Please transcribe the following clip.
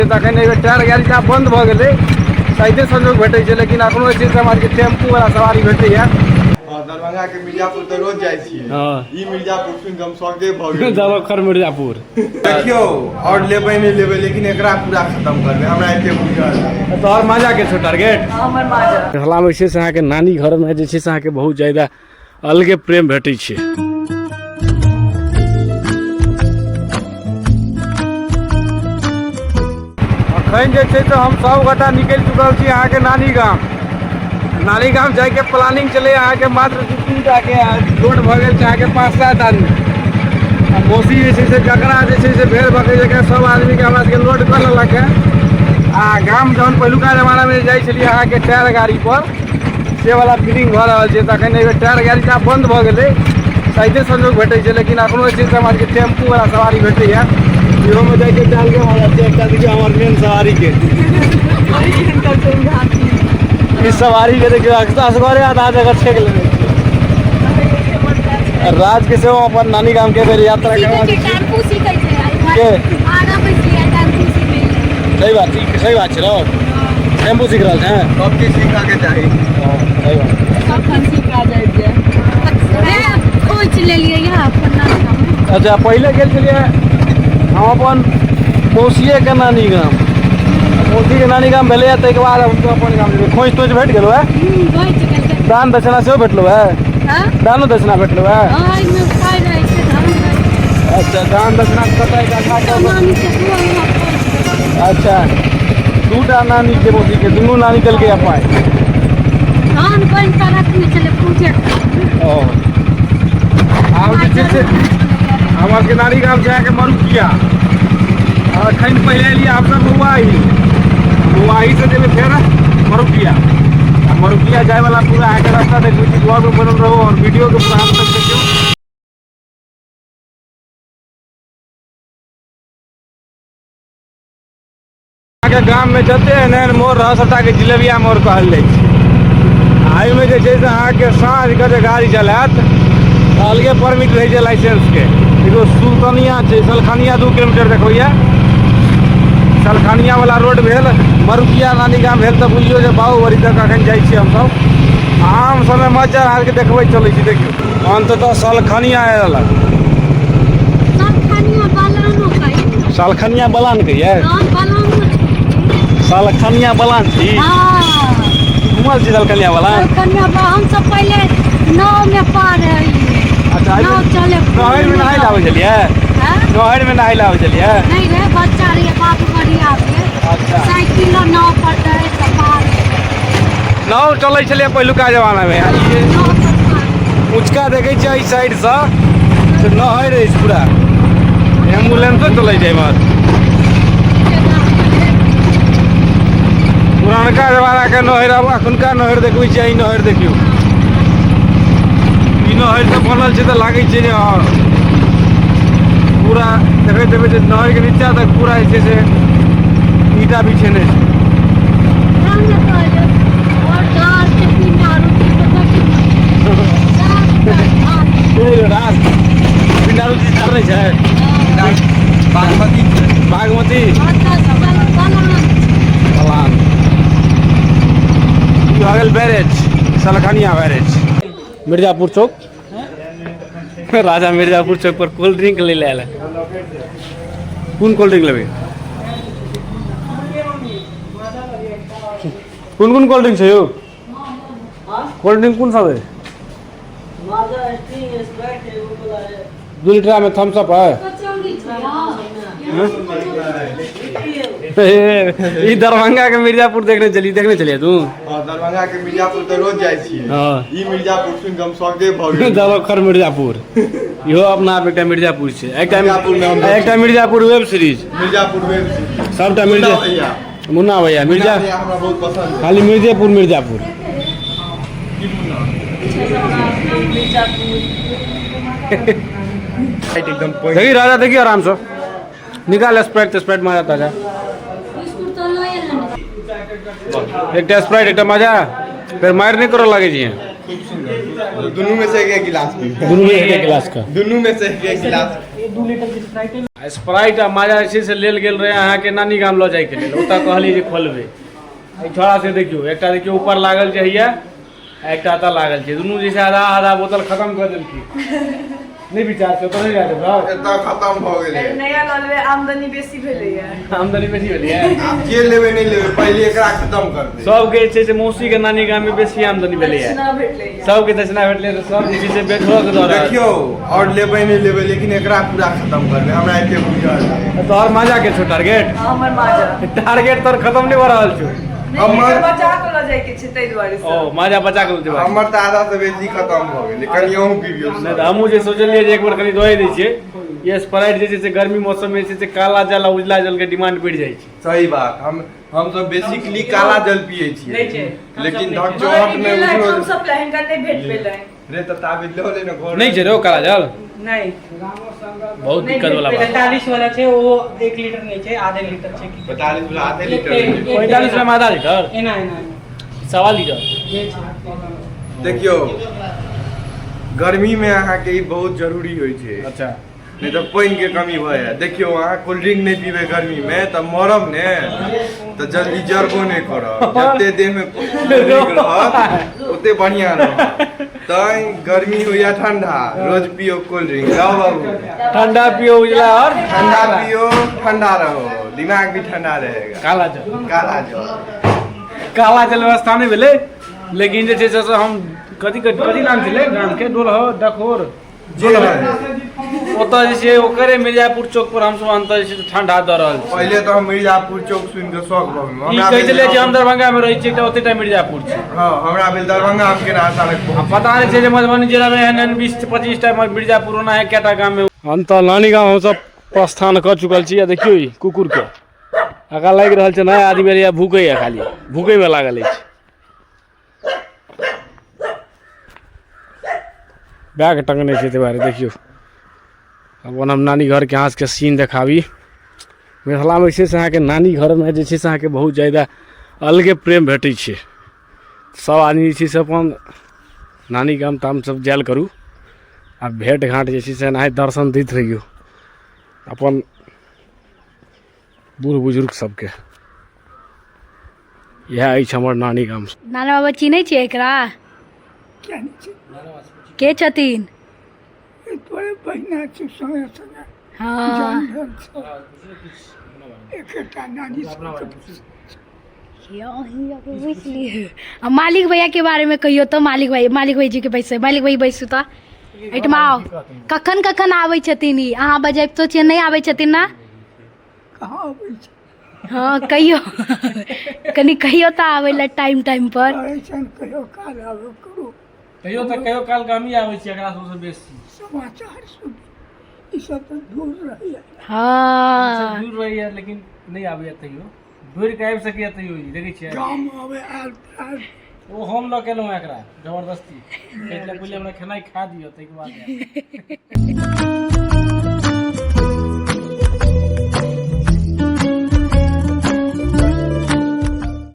तखन एहि बेर टायर गाड़ी तऽ आब बन्द भऽ गेलै, साइते संजोग भेटै छै, लेकिन एखनो जे छै से हमरा सबके टेम्पू वाला सवारी भेटैया। हँ, दरभंगा के मिर्जापुर तऽ रोज जाइ छियै। हँ। ई मिर्जापुर सुनि कऽ हम शौके भऽ गेलियै। दरोखर मिर्जापुर। देखियौ, आओर लेबै नहि लेबै, लेकिन एकरा पूरा खतम करबै, हमरा एते बुझल है। तोहर माजा के छौ टारगेट? हमर माजा। मिथिलामे जे छै से अहाँके नानी घरमे जे छै से अहाँके बहुत ज्यादा अलगे प्रेम भेटै छै। अखन जे छै से हम सब गोटा निकलि चुकल छी अहाँके नानी गाम। नानी गाम जाइके प्लानिंग छलै अहाँके मात्र 2-3 टाके, लोड भऽ गेल छै अहाँके 5-7 आदमी। आ मौसी जे छै से जकरा जे छै से भेड़ बकरी जकाँ सब आदमीके हमरा सबके लोड कऽ लेलक हँ। आ गाम जहन पहिलुका जमानामे जाइ छलियै अहाँके टायर गाड़ी पर, से वाला फीलिंग भऽ रहल छै। तखन एहि बेर टायर गाड़ी तऽ आब बन्द भऽ गेलै, साइते संजोग भेटै छै, लेकिन एखनो जे छै से हमरा सबके टेम्पू वाला सवारी भेटैया। इहोमे जाइके टालके मजा छै। एकटा देखियौ हमर मेन सवारीके, ई सवारीके देखियौ, असगरे आधा जगह छेक लेने छै। राज के सेहो अपन नानी गाम के बेर यात्रा करवा सीखै छै, टेम्पू सीखै छै। के? आगा बैसलियै, टेम्पू सीखै छै। सही बात, सही बात छै रौ। टेम्पू सीख रहल छै। सब चीज सीखऽ के चाही। हँ, सही बात। कखन सीखा जाइ छै? खोज लेलियै यहाँ अपन नानी गाम। अच्छा, पहिले गेल छलियै हम अपन मौसिएके नानी गाम। मौसीके नानी गाम भेलैए, ताहिके बाद हम अपन गाम जेबै। खोज तोज भेट गेलौ है? भरि गेल छै। दान दक्षिणा सेहो भेटलौ है? हँ। दानो दक्षिणा भेटलौ है? हँ, एहिमे पाइ रहै छै, धान रहै छै। अच्छा, दान दक्षिणा कतऽ इकट्ठा कऽ? नानी के दू अंगना खोज। अच्छा, दूटा नानी के मौसी के दुनू नानी देलकै पाइ। धान बनि कऽ रखने छलै पूजे। ओ आब जे छै से हमर सबके नानी गाम छै अहाँके मरुकिया। अखन पहिले एलियै हमसब बौआही, बौआही से जेबै फेर मरुकिया। आ मरुकिया जायवला पूरा अहाँके रास्ता देखबै छी। ब्लॉग में बनल रहू और वीडियो के पूरा अंत तक देखियौ। अहाँके गाममे जते एहन एहन मोड़ रहत, सबटाके जिलेबिया मोड़ कहल जाइ छै। आ एहिमे जे छै से अहाँके साँझके जे गाड़ी चलायत तऽ अलगे परमिट रहै छै लाइसेंसके। एगो सुल्तानिया छै, सलखनिया 2 किलोमीटर देखबैया। सलखनिया वाला रोड भेल, मरुकिया नानी गाम भेल, तऽ बुझियौ जे बाबूबड़ी तक अखन जाइ छियै हमसब। आम समय मज्जर अहाँके देखबै चलै छी। देखियौ, अन्ततः सलखनिया आयल। सलखनिया बलानो कही। सलखनिया बलान कहियै? हँ, बलानो छै। सलखनिया बलान छी? हँ। घुमल छी सलखनिया बलान? सलखनिया हमसब पहिले नाव में पार रहियै। अच्छा। नाव चले। नहर में नहाय लए आबै छलियै? हँ? नहर में नहाय लए आबै छलियै? नहीं रे, बच्चा रहियै, बाप बड़ी आबियै। अच्छा। साइकिल नाव पर रहे तऽ पार। नाव चलै छलियै पहिलुका जमानामे। आ ई नाव पर पार। ऊँचका देखै छियै एहि साइडसँ से नहर अछि पूरा, एम्बुलेंसो चलै छै एम्हर। पुरानका जमानाके नहर, आब एखुनका नहर देखबै छियै। ई नहर देखियौ, ई नहर तऽ बनल छै तऽ लागै छै जे हँ, पूरा देखैत हेबै जे नहरके नीचा तक पूरा जे छै से ईंटा बिछेने छै। राम ने कहलियै, और दाल के पिंडा रोटी तऽ देखियौ। रास पिंडा रोटी चढ़ै छै। बागमती। बागमती बलान। ई भऽ गेल बैरेज, सलखनिया बैरेज, मिर्जापुर चौक। राजा मिर्जापुर चौक पर कोल्ड ड्रिंक लै लए आयल है। कोन कोल्ड ड्रिंक लेबै? कोन कोन कोल्ड ड्रिंक छै यौ? कोल्ड ड्रिंक कोन सब है? 2 लीटर में थम्स अप है। ई दरभंगा के मिर्जापुर देखने चली, देखने चलिए तू? हँ, दरभंगा के मिर्जापुर तऽ रोज जाइ छियै। हँ। ई मिर्जापुर सुनि कऽ हम शौके भऽ गेलियै। दरोखर मिर्जापुर, इहो अपना आप एकटा मिर्जापुर छै। एकटा मिर्जापुर मे हम एकटा Mirzapur web series. Mirzapur web series. सबटा मुन्ना मिर्जा भैया। मुन्ना भैया। मुन्ना मिर्जा भैया हमरा बहुत पसंद है। खाली मिर्जेपुर मिर्जापुर। एकदम। देखी राजा, देखी, आराम से निकाल स्प्राइट। स्प्राइट मजा ताजा। बिस्कुट तऽ लऽ एलै। एकटा स्प्राइट, एकटा मजा, फेर मारि नहि करऽ लागै छियै। खूब सुंदर। दुनू में से एक एक गिलास पी। दुनू में एक एक गिलास का। दुनू में से एक एक गिलास। 2 लीटर के स्प्राइट। स्प्राइट आ माजा जे छै से लेल गेल रहै अहाँके नानी गाम लऽ जाइके लेल। ओतऽ कहलियै जे खोलबै। एहि छोड़ा से देखियौ, एकटा देखियौ ऊपर लागल छै हैया, आ एकटा एतऽ लागल छै। दुनू जे छै आधा आधा बोतल खतम कऽ देलखिन। नहि विचार छै, ओतऽ नहि जाय देबै। एतऽ खतम भऽ गेलै। नया लऽ लेबै, आमदनी बेसी भेलैया। आमदनी बेसी भेलैया। आब जे लेबै नहि लेबै, पहिले एकरा खतम करबै। सबके जे छै से मौसी के नानी गाम में बेसी आमदनी भेलैया। दक्षिणा भेटलैया। सबके दक्षिणा भेटलै तऽ सब जे छै से बेचबो के दऽ रहल। देखियौ, आओर लेबै नहि लेबै, लेकिन एकरा पूरा खतम करबै, हमरा एते बुझल है। तोहर माजा के छौ टारगेट? हाँ, हमर माजा। टारगेट तोहर खतम नहि भऽ रहल छौ। नहि, एकर बचा कऽ लऽ जाइके छै ताहि दुआरे से। ओ माजा बचा कऽ लऽ जेबै। हमर तऽ आधा से बेसी खतम भऽ गेलै, कनि अहूँ पीबियौ। नहि तऽ हमहूँ जे सोचलियै जे एक बेर कनि दऽ दै छियै ई स्प्राइट जे छै से। गर्मी मौसम मे जे छै से काला जल आ उजला जल के डिमांड बढ़ि जाइ छै। सही बात। हम सब बेसिकली काला जल पिए छियै, नहि छै। लेकिन मगर धकचौहट ई मे गेलथि, उजलो। हम सब लए हिनका नहि भेट पेलनि। रे तऽ ताबे लऽ ले ने घर। नहि छै रे ओ काला जल। नहि। बहुत दिक्कत वाला बात। 45 वाला छै, ओ 1 लीटर नहि छै, आधे लीटर छै। 45 वाला आधे लीटर होइ छै। 45 वाला आधा लीटर। एना एना एना। सवा लीटर। जे छै। देखियौ, गर्मी मे अहाँके ई बहुत जरूरी होइ छै। अच्छा। नहि तऽ पानि के कमी भऽ जायत। देखियौ, अहाँ कोल्ड ड्रिंक नहि पीबै गर्मी मे तऽ मरब ने, तऽ जल्दी जरबो नहि करब। जते देह मे कोल्ड ड्रिंक रहत ओते बढ़िया रहत। तैं गर्मी हो या ठंडा, रोज पियो कोल्ड ड्रिंक। जाओ बाबू। ठंडा पियो उजला और ठंडा पियो, ठंडा रहो, दिमाग भी ठंडा रहेगा। काला जल। काला जल। काला जल व्यवस्था नहि भेलै, लेकिन जे छै से हम कथी कथी नाम छलै गामके, डोलह डखोर जे रहे। ओतऽ जे छै ओकरे मिर्जापुर चौक पर हमसब अंतर जे छै से ठंडा दऽ रहल छी। पहिले तऽ हम मिर्जापुर चौक सुनि कऽ शौक भऽ गेलहुँ। ई हमरा कहै भेल छलै जे हम दरभंगा मे रहै छियै तऽ ओतेटा मिर्जापुर छै। हँ, हमरा भेल दरभंगा हम केना अचानक आ पहुँच। पता नहि छै जे मधुबनी जिला मे एहन एहन 20-25 टा मिर्जापुर ओना है कएटा गाम मे। अंत नानी गाम हमसब प्रस्थान कऽ चुकल छी। आ देखियौ ई कुकुर के एकरा लागि रहल छै नया आदमी एलैया, भूकैया, खाली भूकै मे लागल अछि। बैग टंगने छै ताहि देखियौ। अपन हम नानी घरके अहाँ सबके सीन देखाबी। मिथिलामे जे छै से अहाँके नानी घरमे जे छै से अहाँके बहुत ज्यादा अलगे प्रेम भेटै छै। सब आदमी जे छै से अपन नानी गाम ताम सब जायल करू आ भेँट घाँट जे छै से एनाहि दर्शन दैत रहियौ अपन बूढ़ बुजुर्ग सबके। इएह अछि हमर नानी गाम। नाना बाबा, चिन्है छियै एकरा? के छथिन? तोरे बहिना छै, संगे संगे हँ जन्म भेल छौ, एकेटा नानी सबके। बुझि लियै। आ मालिक भैया के बारे में कहियौ तऽ। मालिक भाई, मालिक भाई जी के बैसे, मालिक भाई बैसू तऽ एहिठमा आउ। कखन कखन आबै छथिन ई? अहाँ बजबितो छियै, नहि आबै छथिन ने? कहाँ अबै छै। हँ, कहियौ, कनि कहियौ तऽ आबै लए टाइम टाइम पर। कहै छनि कहियो काल आबै करू। कहियो तऽ कहियो कालके हमही आबै छी एकरा सबसँ बेसी। समाचार सुन, ई सब तऽ दूर रहैया। दूर रहैया, लेकिन नहि आबैया तैयो। दौड़ कऽ आबि सकैया तैयो ई, देखै छियै। गाम आबै आयल आयल। ओ हम लऽ के एलहुँ एकरा जबरदस्ती, कहै छलै पहिले हमरा खेनाइ खा दिअ, ताहिके बाद आयब।